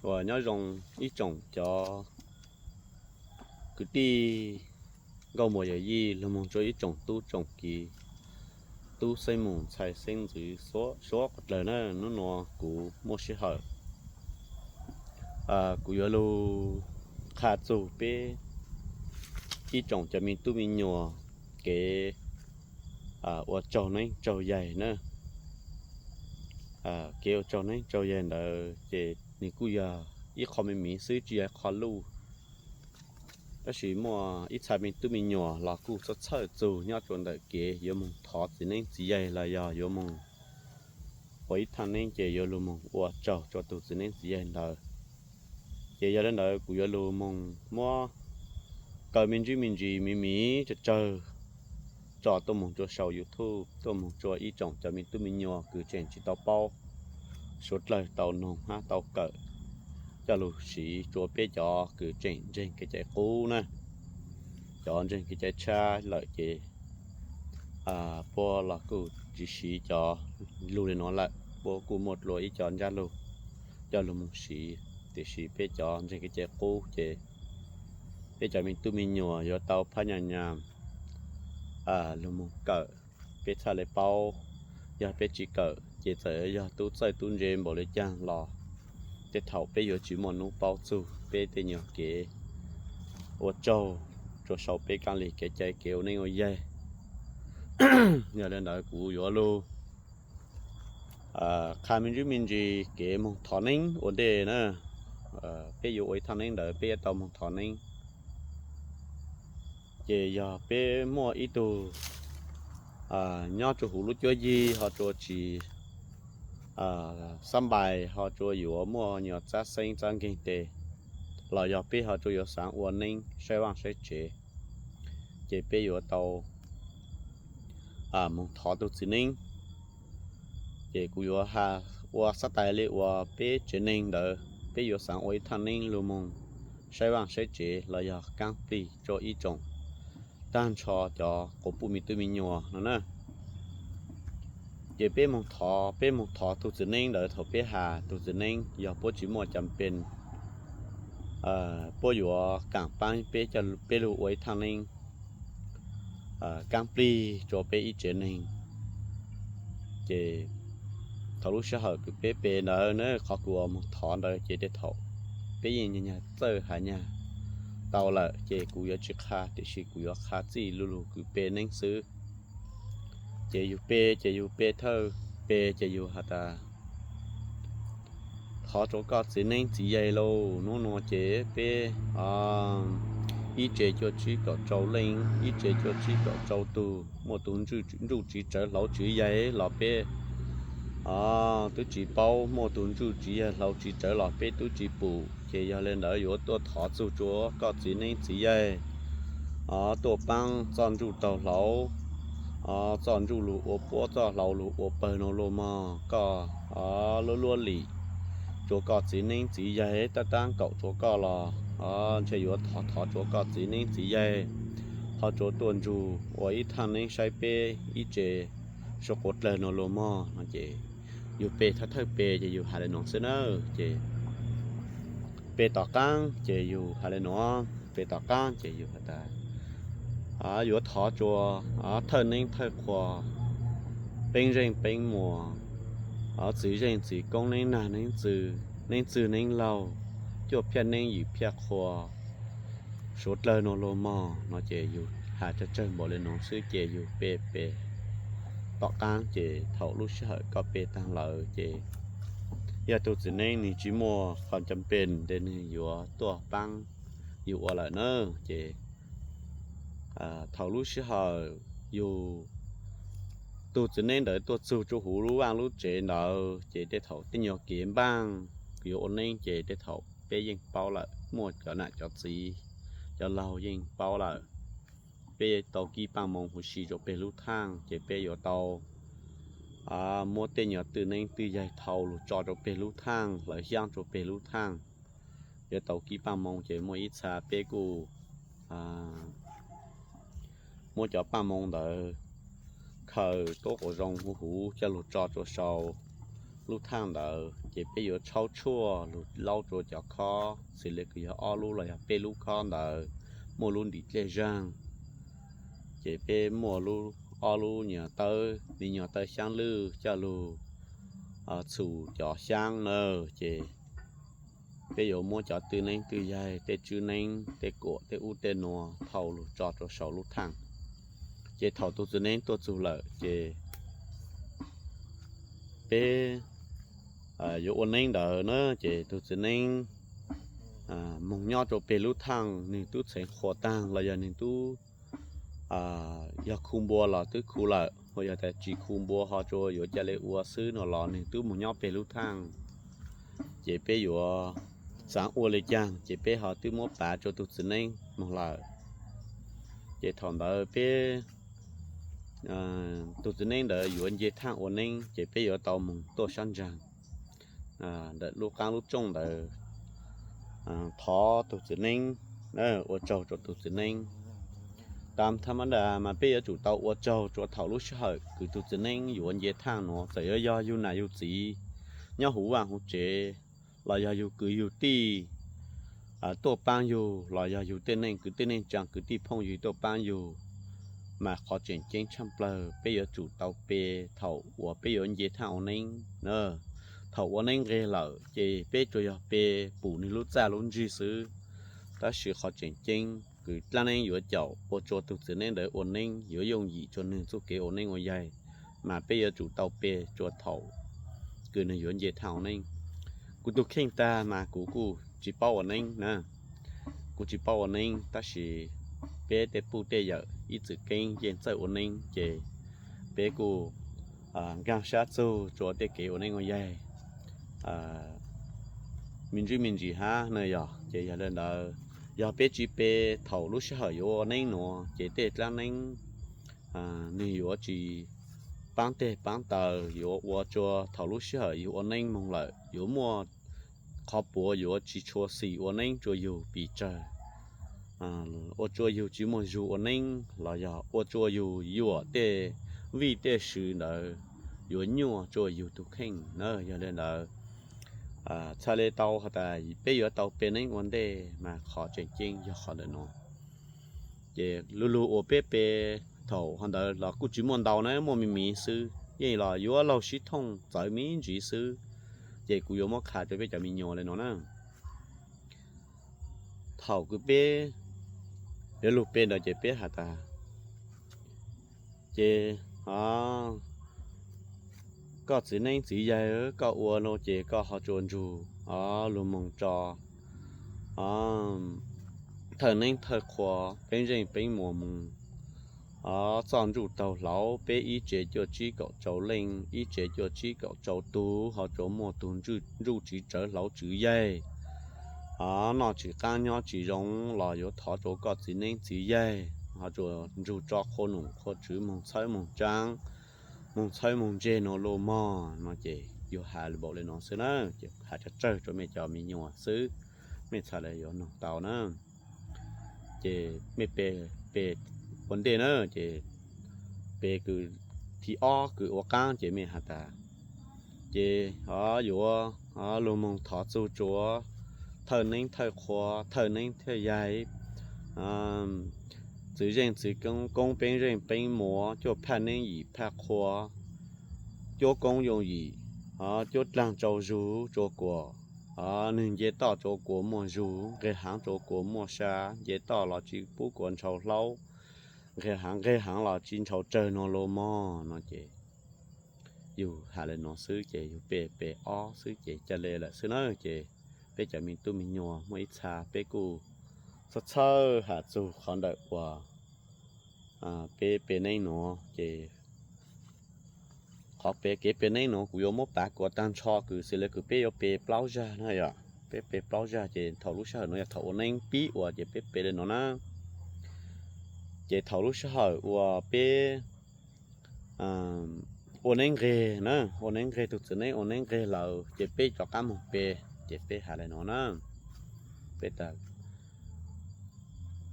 Uas nyob zoo ib tsoom cov kwv tij nkauj muam yawm yij, los mus rau ib tsoom tub tsoom kiv, tub xeeb mus ntxhais xeeb ntxwv suav qhov dlawg na. Hnub nua kuv muaj sij hawm, kuv yuav lug qha txug peb ib tsoom cov me tub me nyuam kev ua tsaug neeb tsaug yaig na. Kev ua tsaug neeb tsaug yaig ntawd ces nws kuj yog ib qho me miv xwb, tsis yog ib qho luj. Tab sis muaj ib txha me tub me nyuam los kuj txhawj txhawj txug nyob rua ntawm kev yuav moog thov txiv neeb txiv yaig los yog yuav moog ua ib thaaj neeb ces yuav lug moog ua tsaug rua tug txiv neeb txiv yaig ntawd. Ces yog le ntawd kuv yuav lug moog muab kaw me ntsis me ntsis miv miv tsawg tsawg tso tuaj moog rua sau YouTube, tuaj moog rua ib tsoom cov me tub me nyuam kws tseem tsis tau paub, suav dlawg tau noog hab tau kawm coj lug siv rua peb cov kws tseem ntseeg kev cai qub na. Cov ntseeg kev cai tshab lawm ces puab los kuj tsis siv cov lug le nuav lawm, puab kuj muaj dlua ib co ntsab lug coj lug moog siv. Tiam sis peb cov ntseeg kev cai qub ces peb cov me tub me nyuam yuav tau phab nyas nyas lug moog kawm, peb txhaj le paub. Yog peb tsis kawm ces txawm yog tub txawj tub ntse npaum le caag los tej thaum peb yuav tsis muaj nub paub txug peb tej nyuag kev ua tsaug rua sau peb kaab lig kev cai kev ua neeb ua yaig. Yog le ntawd kuv yuav lug qha me ntsis me ntsis kev moog thov neeb ua ntej na. Peb yuav ua ib thaaj neeb ntawd peb yuav tau moog thov neeb. Ces yog peb muaj ib tug nyob rua huv lub cuab yig ho rua tsis xab npais ho rua yuav muaj nyuas txab xeeb txab nkeeg tes, los yog peb ho rua yuav xaav ua neeb saib vaaj saib tsev, ces peb yuav tau moog thov tug txiv neeb. Ces kuv yuav has ua xab tais le uas peb tsev neeg ntawd peb yuav xaav ua ib thaaj neeb lug moog saib vaaj saib tsev los yog kaab plig rua ib tsoom taag nrho cov quas puj me tub me nyuam no na. Ces peb moog thov, peb moog thov tug txiv neeb ntawd thaum peb has tug txiv neeb yog puab tsis muaj cam pes, puab yuav kaam paab peb, peb lug ua ib thaaj neeb kaab plig rua peb ib tsev neeg. Ces thaum lub sij hawm kws peb pe ntawd na, qhov kws ua moog thov ntawd ces tej thaum peb yeej nyag nyag txawj has nyag tau lawm ces kuv yuav tsis qha, tiam sis kuv yuav qha txij lu lug kws pe neeb xwb. Ces yug pe ces yug pe thawj, pe ces yug has tas, thov rua koj txiv neeb txiv yaig lauj, nub nua ces peb ib tsev cuaj tsib kaum rau leej, ib tsev cuaj tsib kaum rau tug, muaj tug ntsuj tsiv tsawv hlauv tsiv yaig los peb twb tsis paub, muaj tug ntsuj tsiv yaig hlauv tsiv tsawv los peb twb tsis pum. Ces yog le ntawd yuav tuaj thov txug rua koj txiv neeb txiv yaig tuaj paab txoj ntsuj taug hlauv, txoj ntsuj lug ua puab, txoj hlauv lug ua pawg no luag mog. Koj luab luab lim rua koj txiv neeb txiv yaig, tab taab kaum rua koj los ntshe yuav thov thov rua koj txiv neeb txiv yaig ho rua tuaj ntsug ua ib thaaj neeb saib peb ib tsev suav quav dlawg no luag mog no ces yug pe thawj thawj pe ces yug has le nuav xwb na. Ces pe tom qaab ces yug has le nuav, pe tom qaab ces yug has tas, yuav thov rua thawj neeb thawj qhua, peeb zeej peeb muas, txiv zeej txiv koob, neeb nag neeb txwg, neeb txwg neeb laug, cuaj phiaj neeb yim phiaj qhua suav dlawg no luag mog no ces yug has tsawg tsawg npaum le nuav xwb ces yug pe pe tom qaab ces thaum lub sij hawm koj pe taag lawm ces yog tug txiv neeb nwg tsis muaj qhov cam pes tes nwg yuav tuaj paab yug ua lawm na. Ces thaum lub sij hawm yug tug txiv neeb ntawd tuaj txug rua huv lub vaaj lub tsev ntawd ces tej thaum tej nyuag kev npaaj yuav ua neeb ces tej thaum peb yeej paub lawm, muaj cov nam cov txiv cov laug yeej paub lawm. Peb tau kib paaj moo huv si rua peg lub thaaj ces peb yuav tau muab tej nyuag twj neeb twj yaig thau lug tso rua peg lub thaaj, hlawv xyaab rua peg lub thaaj. Yuav tau kib paaj moo ces muaj ib txha peb kuj muab cov paaj moo ntawd khaws tuab quas zoo huv huv coj lug tso rua sau lub thaaj ntawd. ces peb yuav tshaub tshuaj lug laub rua cov khob, xws le kws yog ob lub los yog peb lub khob ntawd muaj lub ntim dlej zaaj, ces peb muaj lub, ob lub nyuag tawb, me nyuag tawb xyaab lwj coj lug txhum cov xyaab na, ces peb yuav muab cov twj neeb twj yaig, tej tswb neeb, tej kuam, tej ub tej nuav thau lug tso rua sau lub thaaj. Ces thaum tug txiv neeb tuaj txug lawm ces peb yuav ua neeb ntawd na, ces tug txiv neeb moog nyob rua peg lub thaaj, nwg tub txheev qhua taag los yog nwg tub yog khu npua los twb khu lawm, ho yog tas tsis khu npua ho tsuas yuav ca le ua xwb no los nwg tub moog nyob peg lub thaaj. Ces peb yuav xaav ua le caag ces peb ho twb muab pav rua tug txiv neeb moog lawm. Ces thaum ntawd peb, tug txiv neeb ntawd yuav nce thaaj ua neeb ces peb yuav tau moog tuaj sab ntsaag ntawm lub qaab lub tsooj ntawd thov tug txiv neeb, ua tsaug rua tug txiv neeb. Tam tha ma da mas peb yuav tsum tau ua tsaug rua thaum lub sij hawm kws tug txiv neeb yuav nce thaaj nuav, txawm yuav yog yug nam yug txiv nyob huv vaaj huv tsev, los yog yug kwv yug tij tuaj paab yug, los yog yug tej neeg kwv tij neej tsaa kwv tij phooj ywg tuaj paab yug, mas qhov tseem ceeb tshaj plawg peb yuav tsum tau pe thaum uas peb yuav nce thaaj ua neeb. Thaum ua neeb nqeg lawm ces peb tsuas yog pe pum nwg lub txaj lub ntsig xwb, tab sis qhov tseem ceeb kws dlaab neeb yuav caum ua tsua tug txiv neeb ntawd ua neeb, yuav yooj yim tsua nwg txuj kev ua neeb ua yaig, mas peb yuav tsum tau pe tsua thaum kws nwg yuav nce thaaj ua neeb. Kuv tug kheej tag mas kuv kuj tsis paub ua neeb na, kuv tsis paub ua neeb, tab sis peb tej puj tej yawm ib txwm keeb yeej txawj ua neeb ces peb kuj nkaag sab txug tsua tej kev ua neeb ua yaig me ntsis me ntsis hab na yog. Ces yog le ntawd, yog peb tsis pe thaum lub sij hawm yuav ua neeb nuav ces tej dlaab neeb nwg yuav tsis paab teg paab taw, yuav ua tsua thaum lub sij hawm yug ua neeb moog lawm yuav muaj qhov puav yuav tsis tshua xis ua neeb tsua yug pes tsawg. Ua tsua yug tsis muaj zug ua neeb los yog ua tsua yug yuam tej vij tej sw ntawd yuav nyuaj tsua yug tug kheej na. Yog le ntawd, txhaj le tau has tas peb yuav tau pe neeb ua ntej mas qhov tseem ceeb yog qhov ntawm no. Ces lu lug uas peb pe thaum ho ntawd los kuj tsis muaj ntau na, muaj me miv xwb, yeej los yuav laug sib thooj txawv me ntsis xwb. Ces kuv yuav muab qha rua peb cov me nyuam le no na. Thaum kws peb yuav lug pe ntawd ces peb has tas, ces koj txiv neeb txiv yaig, koj ua no ces koj ho tsua nrug lug moog tso thawj neeb thawj qhua, peeb zeej peeb muas moog txoj ntsuj taug hlauv, peb ib tsev cuaj tsib kaum tsau leej, ib tsev cuaj tsib kaum tsau tug, ho tsua muaj tug ntsuj tsis tsawv hlauv tswv yaig noj tsis qaab nyob tsis zoo los yuav thov tsua koj txiv neeb txiv yaig ho tsua nrug tso qhua num qhua tswv moog txhawb moog tsaab, moog txhawb moog ntseg nuav lug mog no. Ces yug has npaum le no xwb na, ces has tsawg tsawg rua mej cov me nyuam xwb, mej txhaj le yuav noog tau na. Ces mej pe, pe ua ntej na, ces pe kws thib ob kws ua qaab ces mej has tas, ces yuav lug moog thov txug tsua thawj neeb thawj qhua, thawj neeb thawj yaig, txwv zeej txwv koob, peeb zeej peeb muas, cuaj phaj neeb yim phaj qhua, cuab koob yooj yim, cuab dlaag tsau zug tsua kuas, nwg nce toj tsua kuas muaj zug, nqeg haav tsua kuas muaj sa, nce toj los tsis pub kuas ntshaus hlaub, nqeg haav nqeg haav los tsis ntshaus tsawg nuav lug mog no. Ces yug has le nuav xwb ces yug pe pe ob xwb ces ca le lawm xwb na. Ces peb cov me tub me nyuam muaj ib txha peb kuj txhawj txhawj has txug qhov ntawm uas peb pe neeb nuav ces qhov peb kev pe neeb nuav kuv yuav muab pav kuas taag nrho kws xws le kws peb yuav pe plaub zag na yom. Peb pe plaub zag ces thaum lub sij hawm nuav yog thaum ua neeb pib ua ces peb pe le nuav na. Ces thaum lub sij hawm uas peb ua neeb nqeg na, ua neeb nqeg, tug txiv neeb ua neeb nqeg lawm ces peb rov qaab moog pe, ces peb has le nuav na. Peb tas,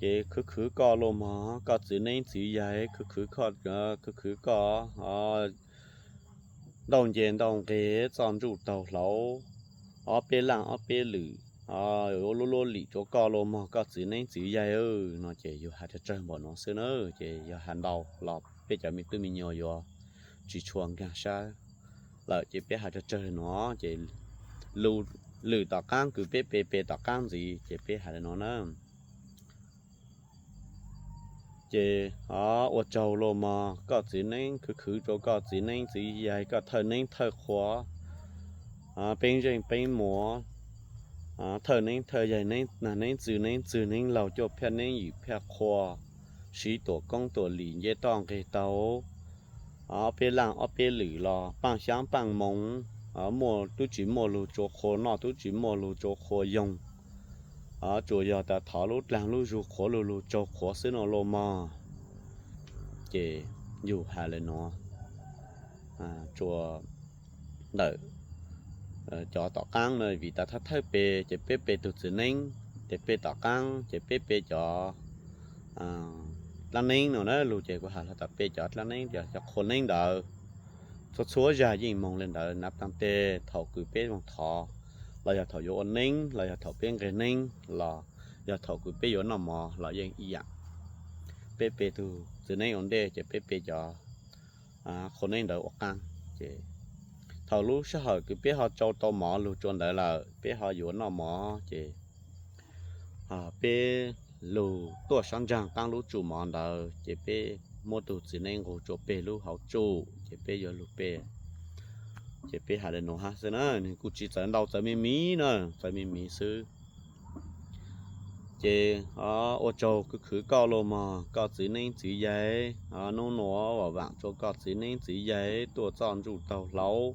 ces khwv khwv koj lug mog, koj txiv neeb txiv yaig, khwv khwv koj, khwv khwv koj ntau nce ntau nqeg, txoj ntsuj taug hlauv, ob peb laaj ob peb lwm, ua luaj luaj lim rua koj los mog koj txiv neeb txiv yaig no ces yug has tsawg tsawg npaum nuav xwb na. Ces yog has ntau los peb cov me tub me nyuam yuav tsis tshua nkaag sab lawm ces peb has tsawg tsawg nuav ces lwm tom qaab kws peb pe pe tom qaab ntxiv ces peb has le nuav na. Ces ua tsaug los mog koj txiv neeb, khwv khwv rua koj txiv neeb txiv yaig, koj thawj neeb thawj qhua, peeb zeej peeb muam, thawj neeb thawj yaig, neeb nag neeb txwg neeb txwg neeb laug, cuaj phaj neeb yim phaj qhua, siv tuam koob tuam lim nce toj nqeg taug, ob peb laaj ob peb lwm los paaj xyaab paaj moov, muaj tub tsis muaj lug tsua qhua noj, tub tsis muaj lug tsua qhua yoog, tsuas yog tas thov lub dlaag lub zug qhuav lug lug tsaug qhuav xwb no los mog. Ces yug has le nuav, tsuas ntawm cov tom qaab na, vim tas thawj thawj pe ces peb pe tug txiv neeb, ces pe tom qaab ces peb pe cov dlaab neeb no na, lug ces kuv has los tas pe cov dlaab neeb, cov qhua neeb ntawd. Txhua txhua zag yeej moog le ntawd, nav taag teg thaum kws peb moog thov, los yog thaum yuav ua neeb, los yog thaum peb nqeg neeb, los yog thaum kws peb yuav noj mov los yeej ib yaam. Peb pe tug txiv neeb ua ntej ces peb pe cov qhua neeb ntawd ua qaab. Ces thaum lub sij hawm kws peb ho tsau tau mov lug tsua ntawd lawm, peb ho yuav noj mov ces peb lug tuaj sab ntsaag qaab lub tsuj mov ntawd ces peb muab tug txiv neeb nqug tsua peg lub hauv tsuj ces peb yuav lug pe. Ces peb has le nuav hab xwb na, nwg kuj tsis txawv ntau, txawv me miv na, txawv me miv xwb. Ces ua tsaug khwv khwv koj los mog koj txiv neeb txiv yaig, nub nuav vaam vaam tsua koj txiv neeb txiv yaig tuaj txoj ntsuj taug hlauv.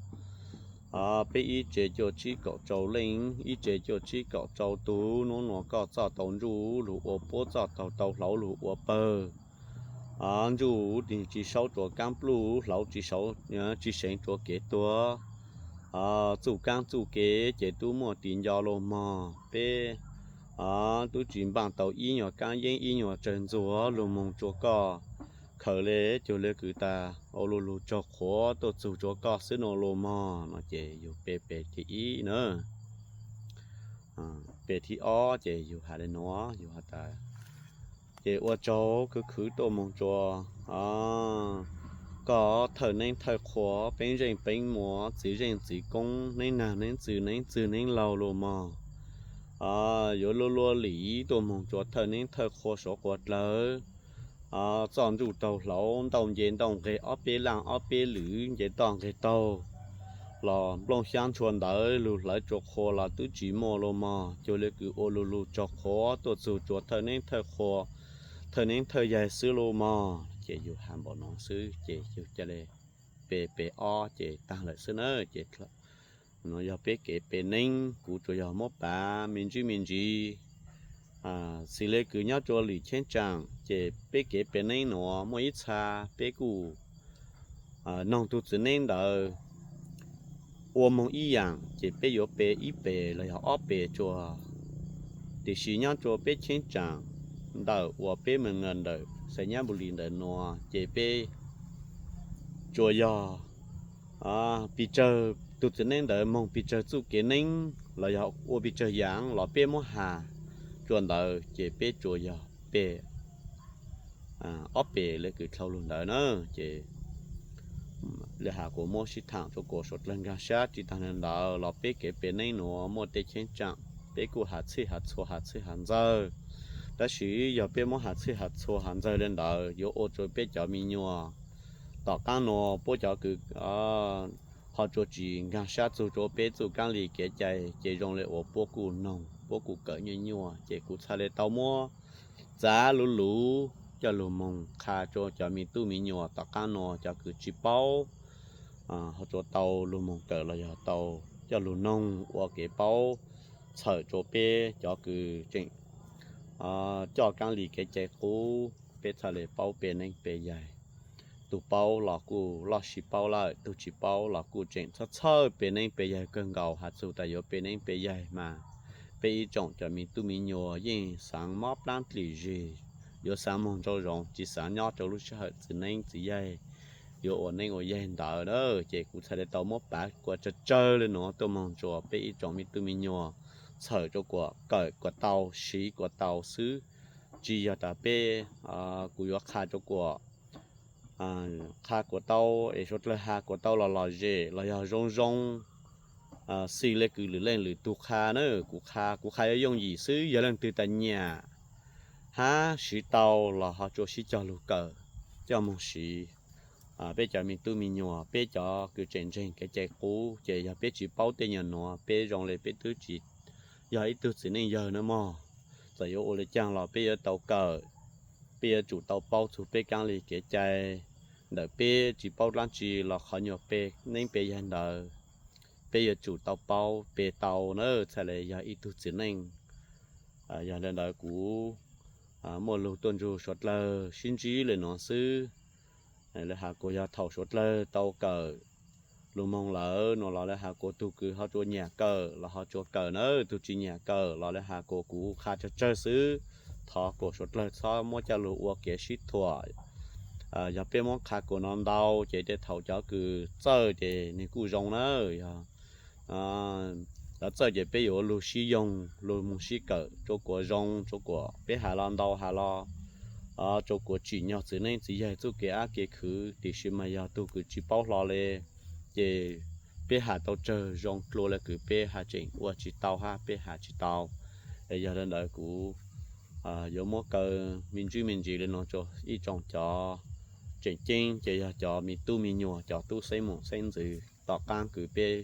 Peb ib tsev cuaj tsib kaum rau leej, ib tsev cuaj tsib kaum rau tug, nub nuav koj txoj tau ntsuj lug ua puab, txoj taug tau hlauv lug ua pawg. Ntsuj tsis saub rua kaab pluj, hlauv tsis seev rua kev tuag. Txuj kaab txuj kev ces tub muaj tis nco los mog, peb tub tsis npaaj tau ib nyuag kaab yeeb ib nyuag tsawg ntxuag lug moog tsua koj, khaws le cuag le kws tas ua lug lug tsaug qhuav tuaj txug tsua koj xwb no los mog no ces yug pe pe thib ib na. Pe thib ob ces yug has le nuav, yug has tas, ces ua tsaug khwv khwv tuaj moog tsua koj thawj neeb thawj qhua, peeb zeej peeb muam, txiv zeej txiv koob, neeb nag neeb txwg neeb txwg neeb laug los mog. Yuav luaj luaj lim tuaj moog tsua thawj neeb thawj qhua suav quas dlawg, txoj ntsuj taug hlauv, ntauj nce ntauj nqeg, ob peb laaj ob peb lwm nce toj nqeg taug, los nplooj xyaab ntshua ntawd lug hlawv tsua qhua los tub tsis muaj los mog, cuag le kws ua lug lug tsaug qhuav tuaj txug tsua thawj neeb thawj qhua, thawj neeb thawj yaig xwb los mog. Ces yug has npaum nuav xwb ces yug ca le pe pe ob ces taag lawm xwb na. Ces nuav yog peb kev pe neeb, kuv tsuas yog muab pav me ntsis me ntsis. Xws le kws nyob tsua lwm cheeb tsam ces peb kev pe neeb nuav muaj ib txha peb kuj noog tug txiv neeb ntawd ua moog ib yaam ces peb yuav pe ib pes los yog ob pes tsua. Tiam sis nyob tsua peb cheeb tsam ntawm uas peb me ntawm Xais Nyab Npus Lis ntawm nuav ces peb tsuas yog pes tsawg, tug txiv neeb ntawd moog pes tsawg txuj kev neeb los yog ua pes tsawg yaam los peb muab has tsua ntawd ces peb tsuas yog pe ob pes le kws dlhau lug ntawd na. Ces le has kuas muab sib thaam tsua kuas suav dlawg nkaag sab. Tsis taag le ntawd los peb kev pe neeb nuav muaj tej cheeb tsam peb kuj has txhij has txhua has txhij has ntxawg. Tab sis yog peb muab has txhij has txhua has ntxawg le ntawd yuav ua tsua peb cov me nyuam tom qaab nuav puab cov kws ho tsuas tsis nkaag sab txug tsua peb txuj kaab li kev cai ces zoo le uas puab kuj noog puab kuj kawm nyuaj nyuaj. Ces kuv txhaj le tau muab txav luv luv coj lug moog qha tsua cov me tub me nyuam tom qaab nuav cov kws tsis paub, ho tsua tau lug moog kawm los yog tau coj lug noog ua kev paub txhawm tsua peb cov kws tseem coj kaab li kev cai qub, peb txhaj le paub pe neeb pe yaig. Tug paub los kuj loj sib paub lawm, tug tsis paub los kuj tseem txhawj txhawj pe neeb pe yaig kawg nkaus. Has txug tas yuav pe neeb pe yaig mas peb ib tsoom cov me tub me nyuam yeej xaav mob plaab dlim zig, yuav xaav moog ntsau zoov, tsis xaav nyob rua lub sij hawm txiv neeb txiv yaig yuav ua neeb ua yaig ntawd na. Ces kuv txhaj li tau muab pav kuas tsawg tsawg li no tuaj moog rua peb ib tsoom me tub me nyuam txhawm rua kuas kawm kuas tau, siv kuas tau xwb. Tsi yog tas peb, kuv yuav qha rua kuas, qha kuas tau es suav dlawg has kuas tau los lom zem los yog zoo zoo xij le kws lwm leej lwm tug qha na. Kuv qha, kuv qha yuav yooj yim xwb. Yog leej twg tas nyam hab siv tau los ho tsuas sib cog lug kawm coj moog siv. Peb cov me tub me nyuam, peb cov kws tseem ntseeg kev cai qub, ces yog peb tsi paub tej nyuas nuav, peb zoo le peb twb tsi yog ib tug txiv neej yawg na mog. Txawm yuav ua le caag los peb yuav tau kawm, peb yuav tsum tau paub txug peb kaab lig kev cai. Ntawm peb tsi paub dlaab tsi los qhov nyuas pe neeb pe yaig ntawd, peb yuav tsum tau paub pe tau na, txhaj le yog ib tug txiv neej. Yog le ntawd kuv muaj lug tuaj nrug suav dlawg sib ntsib le nuav xwb. Le has kuas yog thaum suav dlawg tau kawm lug moog lawm no los le has kuas tug kws ho tsuas nyam kawm los ho tsuas kawm na, tug tsi nyam kawm los le has kuas kuv qha tsawg tsawg xwb. Thov kuas suav dlawg txhob muab coj lug ua kev sib thuam. Yog peb muab qha kuas no ntau ces tej thaum cov kws txawj ces nwg kuj zoo na. Yog cov txawj ces peb yuav lug sib yoog, lug moog sib kawm rua kuas zoo, rua kuas peb has los ntau has los rua kuas tsim nyog txiv neeb txiv yaig txuj kev ab kev khwv, tiam sis mas yog tug kws tsi paub hlo le, ces peb has tau tsawg zoo dlua le kws peb has tseem ua tsi tau hab peb has tsi tau. Yog le ntawd kuv yuav muab kaw me ntsis me ntsis le nuav rua ib tsoom cov tseem ceeb ces yog cov me tub me nyuam, cov tub xeeb mum xeeb ntxwv tom qaab kws peb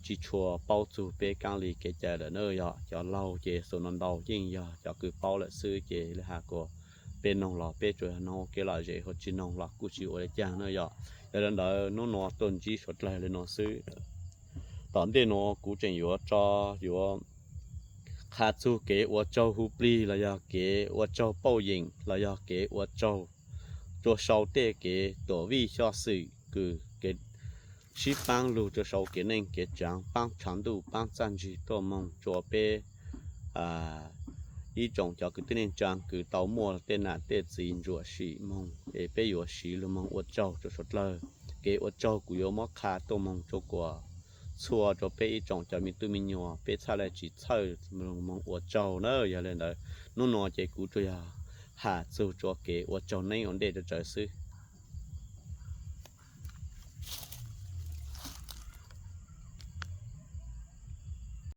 tsi tshua paub txug peb kaab lig kev cai lawm na. Yog cov laug ces xus no ntau yeej yog cov kws paub lawm xwb, ces le has kuas peb noog los peb tsuas yog noog ua kev lom zem, hu tsi noog los kuj tsi ua le caag na. Yog, yog le ntawd nub nuav tuaj ntsib suav dlawg le nuav xwb. Tom ntej nuav kuv tseem yuav tso, yuav qha txug kev ua tsaug hu plig los yog kev ua tsaug pauj yeem los yog kev ua tsaug rua sau tej kev tuam vij xyoj xwm kws kev sib paab lug rua sau kev neej kev tsaav, paab tshav ntuj paab txaj ntsig tuaj moog rua peb ib tsoom cov kwv tij neej tsaa kws tau muaj tej nam tej txiv ntsuam sim moog, es peb yuav siv lug moog ua tsaug rua suav dlawg. Kev ua tsaug kuv yuav muab qha tuaj moog rua kuas txhua rua peb ib tsoom cov me tub me nyuam peb txhaj le tsi txhawj lug moog ua tsaug na. Yog le ntawd nub nuav ces kuv tsuas yog has txug rua kev ua tsaug neeb ua ntej rua tsawv xwb.